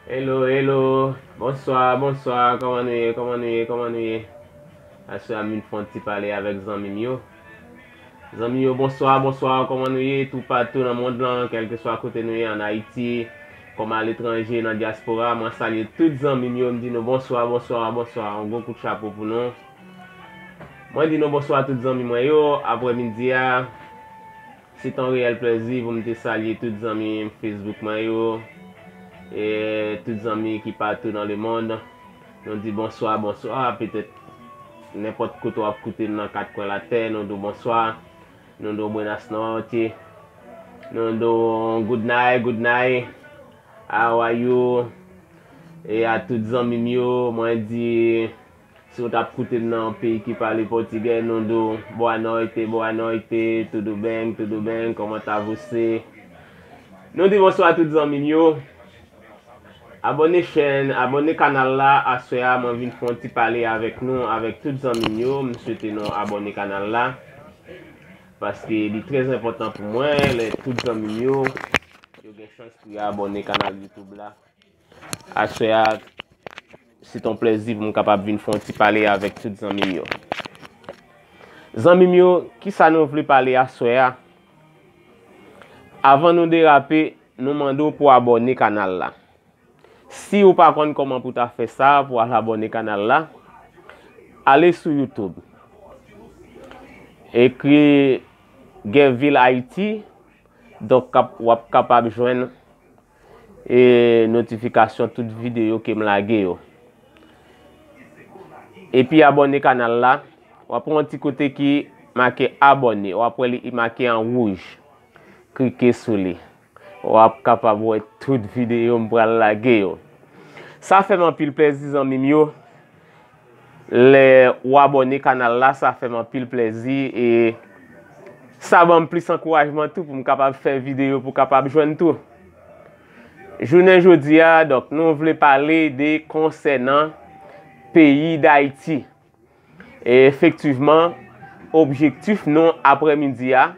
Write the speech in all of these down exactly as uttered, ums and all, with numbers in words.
Hello, hello. Bonswa, bonswa. Kòman nou ye? Kòman nou ye? Kòman nou ye? Aswè a m vin fè yon ti pale avèk zanmi m yo. Zanmi m yo, bonswa, bonswa. Kòman nou ye? Toupatou nan mond lan, kèlkeswa kote nou ye, ann Ayiti, kòm aletranje, nan dyaspora, mwen salye tout zanmi m yo, m di nou bonswa, bonswa, bonswa. Yon gwo kout chapo pou nou. Mwen di nou bonswa tout zanmi mwen yo, aprèmidi a. Se t yon reyèl plèzi pou m te salye tout zanmi Facebook mwen yo, e tout zanmi ki patou nan lemonn. Nou di bonswa, bonswa, petèt nenpòt kote w ap koute m nan kat kwen latè, nou di w bonswa, nou di w buenas noite, nou di w good night, good night, how are you? E a tout zanmi m yo, mwen di, si w t ap koute m nan yon peyi ki pale pòtigè, nou di w boa noite, boa noite, tudo bem, tudo bem, comment tá você? Nou di bonswa tout zanmi m yo. Abòne chèn, abòne kanal la. Aswè a, mwen vin fè yon ti pale avèk nou, avèk tout zanmi m yo. M swete nou abòne kanal la. Paske li trè enpòtan pou mwen, lè tout zanmi m yo, yo gen chans pou yo abòne kanal YouTube la. Aswè a, se t yon plèzi pou m kapab vin fè yon ti pale avèk tout zanmi m yo. Zanmi m yo, kisa nou vle pale aswè a? Avan nou derape, nou mande w pou abòne kanal la. Si w pa konn kòman pou w ta fè sa, pou w al abòne kanal la, ale sou YouTube. Ekri Guerville Haïti, donk kap, w ap kapab jwenn e notifikasyon tout videyo ke m lage yo. Epi abòne kanal la, w ap wè yon ti kote ki make abòne, w ap wè li make an wouj. Klike sou li. W ap kapab wè tout videyo m pral lage yo. Sa fè m anpil plèzi zanmi m yo. Lè w abòne kanal la, sa fè m anpil plèzi e sa ban m plis ankourajman tou pou m kapab fè videyo pou kapab jwenn tou. Jounen jodi a, donk, nou vle pale de konsènan peyi Dayiti. E efektivman, objektif nou aprèmidi a,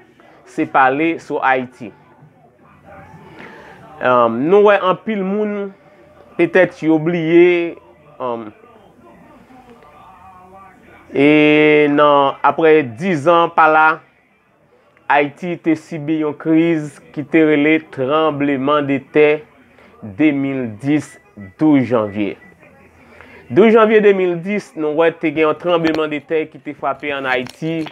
se pale sou Ayiti. Ahn, nou wè anpil moun, petèt yo bliye, ahn, e nan, aprè diz an pa la, Ayiti te sibi yon kriz ki te rele tranbleman de tè de mil dis, douz janvye. Douz janvye de mil dis, nou wè te gen yon tranbleman de tè ki te frape ann Ayiti,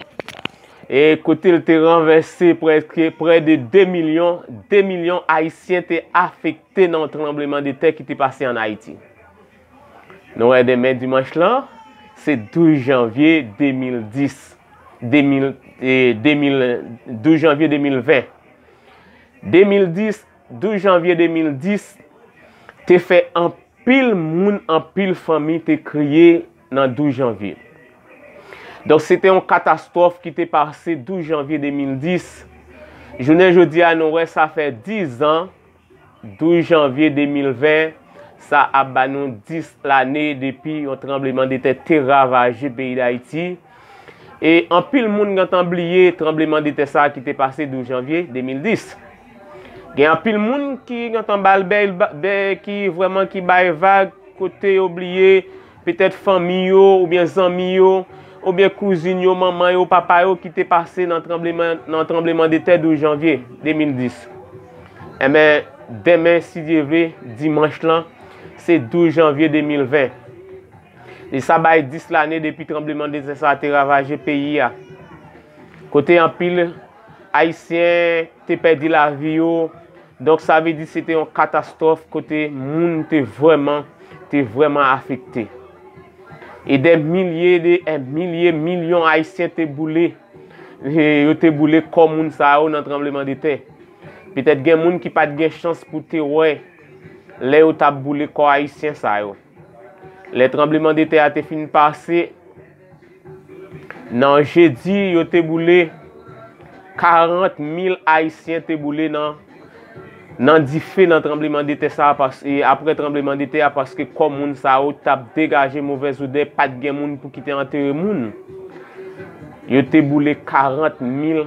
e kote l te ranvèse prèske prè de de milyon, de milyon Ayisyen te afekte nan yon tranbleman de tè ki te pase ann Ayiti. Nou wè demen dimanch lan, se douz janvye de mil dis, de mil, e, de mil, douz janvye de mil ven. De mil dis, douz janvye de mil dis, te fè anpil moun, anpil fanmi te kriye nan douz janvye. Donk, se te yon katastwòf ki te pase douz janvye de mil dis. Jounen jodi a, nou wè sa fè diz an, douz janvye de mil ven, sa ap ba nou dis lane depi yon tranbleman de tè te ravaje peyi Dayiti. E anpil moun gentan bliye tranbleman de tè sa a ki te pase douz janvye de mil dis. Gen anpil moun ki gentan ba l bèy, bèy ki vrèman ki bay vag, kote yo bliye petèt fanmi yo, oubyen zanmi yo, oubyen kouzin yo, manman yo, papa yo ki te pase nan tranbleman, nan tranbleman de tè douz janvye de mil dis. Enben, demen, si Dye vle, dimanch lan, se douz janvye de mil ven. E sa bay dis lane depi tranbleman de tè sa a te ravaje peyi a. Kote anpil Ayisyen te pèdi lavi yo. Donk, sa vle di se te yon katastwòf kote moun te vrèman, te vrèman afekte. E dè milye de, e milye, milyon Ayisyen te boule. E yo te boule kò moun sa yo nan tranbleman de tè. Petèt gen moun ki pa t gen chans pou te wè lè yo t ap boule kò Ayisyen sa yo. Lè tranbleman de tè a te fin pase, nan jedi, yo te boule karant mil Ayisyen te boule nan, nan dife nan tranbleman de tè sa a, pas-, e aprè tranbleman de tè a, paske kò moun sa yo t ap degaje movèz odè, pa t gen moun pou ki te antere moun. Yo te boule karant mil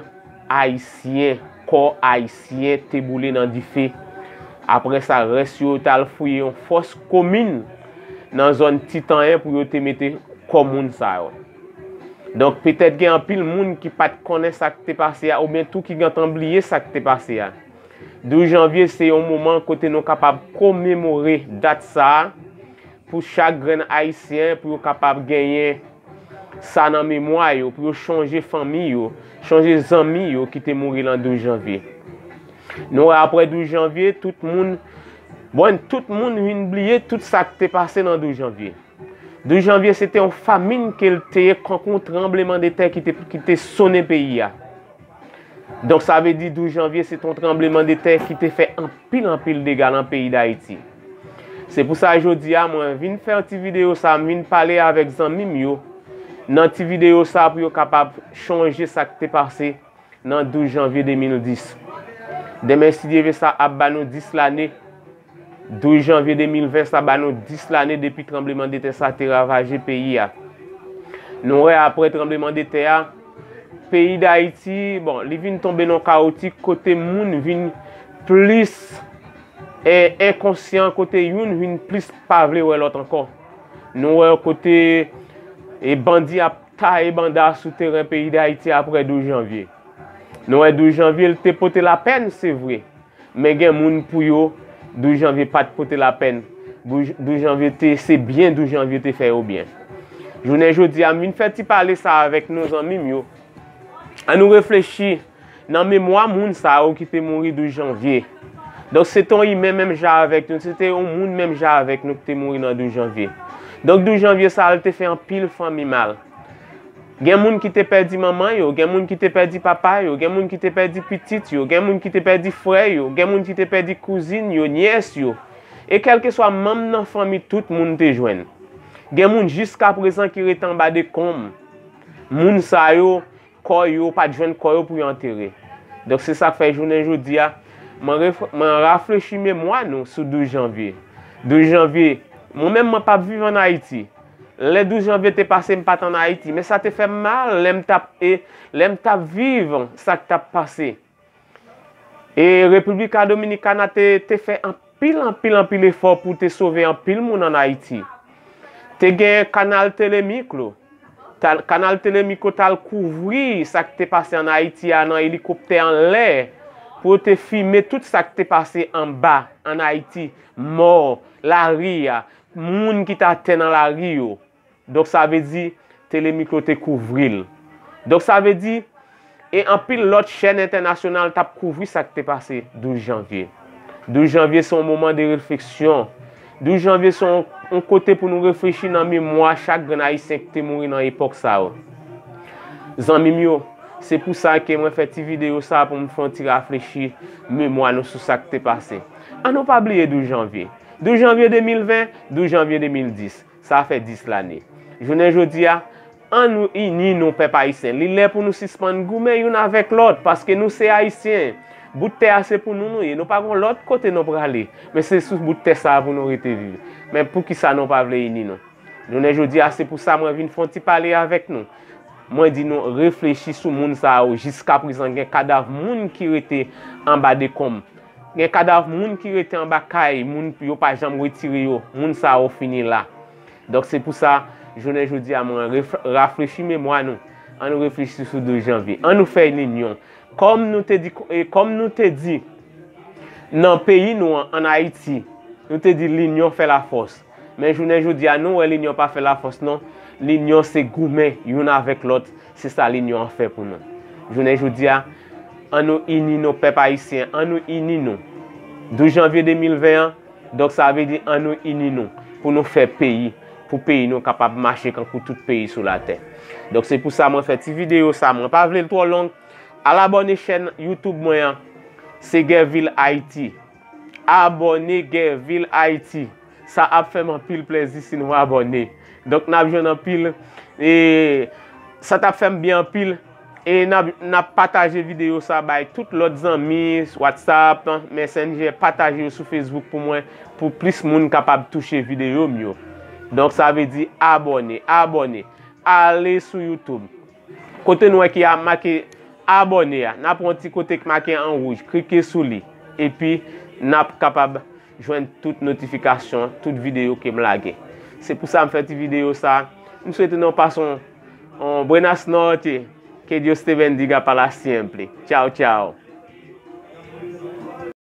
Ayisyen, kò Ayisyen te boule nan dife Apre sa, rès yo t al fouye yon fòs komin nan zòn Titanyen pou yo te mete kò moun sa yo. Donk, petèt gen anpil moun ki pa t konnen sa k te pase a, oubyen tou ki gentan bliye sa k te pase a. Douz janvye se yon moman kote nou kapab komemore dat sa a pou chak grenn Ayisyen, pou yo kapab genyen sa nan memwa yo, pou yo chonje fanmi yo, chonje zanmi yo ki te mouri nan douz janvye. Nou wè apre douz janvye, tout moun, bon, tout moun vin bliye tout sa k te pase nan douz janvye. Douz janvye, se te yon famin ke l te ye, kankou yon tranblemanntè ki te, ki te sonnen peyi a. Donk, sa vle di douz janvye, se te yon tranblemanntè ki te fè anpil, anpil dega nan peyi Dayiti. Se pou sa, jodi a, mwen vin fè yon ti videyo sa, m vin pale avèk zanmi m yo nan ti videyo sa pou yo kapab chonje sa k te pase nan douz janvye de mil dis. Demen, si Dye vle, sa ap ba nou dis lane. Douz janvye de mil ven, sa ba nou dis lane depi tranblemanntè sa te ravaje peyi a. Nou wè, apre tranblemanntè a, peyi Dayiti, bon, li vin tonbe nan kawotik kote moun vin plis, e, enkonsyan, kote youn vin plis pa vle wè lòt ankò. Nou wè kote, e, bandi ap taye banda sou teren peyi Dayiti apre douz janvye. Nou wè douz janvye, l te pote lapèn, se vre. Men gen moun pou yo, douz janvye pa t pote lapèn. Douz janvye te, se byen douz janvye te fè yo byen. Jounen jodi a, m vin fè ti pale sa avèk nou, zanmi m yo. Ann nou reflechi nan memwa moun sa yo ki te mouri douz janvye. Donk, se te yon imen menm jan avèk nou, se te yon moun menm jan avèk nou ki te mouri nan douz janvye. Donk, douz janvye sa a, l te fè anpil fanmi mal. Gen moun ki te pèdi manman yo, gen moun ki te pèdi papa yo, gen moun ki te pèdi pitit yo, gen moun ki te pèdi frè yo, gen moun ki te pèdi kouzin yo, nyès yo. E kèlkeswa manm nan fanmi, tout moun te jwenn. Gen moun jiskaprezan ki rete anba dekonm. Moun sa yo, kò yo, pa t jwenn kò yo pou yo antere. Donk, se sa k fè jounen jodi a, mwen ref-, mwen rafrechi memwa nou sou douz janvye. Douz janvye, mwen menm, mwen p ap viv ann Ayiti. Lè douz janvye te pase, m pa t ann Ayiti, men sa te fè m mal lè m t ap, e, lè m t ap viv sa k t ap pase. E República Dominicana te, te fè anpil, anpil, anpil efò pou te sove anpil moun ann Ayiti. Te gen kanal Telemicro. Tal-, kanal Telemicro t al kouvri sa k te pase ann Ayiti a nan elikoptè anlè pou yo te filme tout sa k te pase anba ann Ayiti, mò, lari a, moun ki t atè nan lari yo. Donk, sa vle di, Telemikro te kouvri l. Donk, sa vle di, e anpil lòt chèn entènasyonal t ap kouvri sa k te pase douz janvye. Douz janvye se yon moman de refleksyon. Douz janvye se yon, yon kote pou nou reflechi nan memwa chak grenn Ayisyen ki te mouri nan epòk sa yo. Zanmi m yo, se pou sa ke mwen fè ti videyo sa pou m fè yon ti raflechi memwa nou sou sa k te pase. An nou pa bliye douz janvye. Douz janvye de mil ven, douz janvye de mil dis. Sa fè dis lane. Jounen jodi a, an nou ini nou, pèp ayisyen. Li lè pou nou sispann goumen youn avèk lòt, paske nou se Ayisyen. Bout tè a se pou nou nou ye. Nou pa gon lòt kote nou prale. Men se sou bout tè sa a pou nou rete viv. Men poukisa nou pa vle ini nou? Jounen jodi a, se pou sa mwen vin fè yon ti pale avèk nou. Mwen di nou reflechi sou moun sa yo. Jiskaprezan, gen kadav moun ki rete anba dekonm. Gen kadav moun ki rete anba kay, moun yo pa janm retire yo. Moun sa yo fini la. Donk, se pou sa, jounen jodi a, mwen ref-, rafrechi memwa nou. An nou reflechi sou douz janvye. An nou fè linyon. Kòm nou te di, e, kòm nou te di nan peyi nou an, ann Ayiti, nou te di linyon fè lafòs. Men jounen jodi a, nou wè linyon pa fè lafòs non. Linyon se goumen youn avèk lòt. Se sa linyon an fè pou nou. Jounen jodi a, an nou ini nou, pèp ayisyen, an nou ini nou. Douz janvye de mil ven an, donk, sa vle di an nou ini nou pou nou fè peyi, pou peyi nou kapab mache kankou tout peyi sou latè. Donk, se pou sa mwen fè ti videyo sa. Mwen pa vle l twò long. Al abòne chèn YouTube mwen an, Segerville Haïti. Abòne Gerville Haïti. Sa ap fè m anpil plèzi si nou abòne. Donk, n ap jwenn anpil, e sa t ap fè m byen anpil. E n ap, n ap pataje videyo sa bay tout lòt zanmi, WhatsApp, Messenger, pataje yo sou Facebook pou mwen, pou plis moun kapab touche videyo m yo. Donk, sa vle di abòne, abòne. Ale sou YouTube. Kote nou wè ki a make abòne a, n ap wè yon ti kote k make an wouj, klike sou li. Epi, n ap kapab jwenn tout notifikasyon, tout videyo ke m lage. Se pou sa m fè ti videyo sa. M swete nou pase yon, yon buenas noches. Que Dios te bendiga para siempre. Tchao, tchao.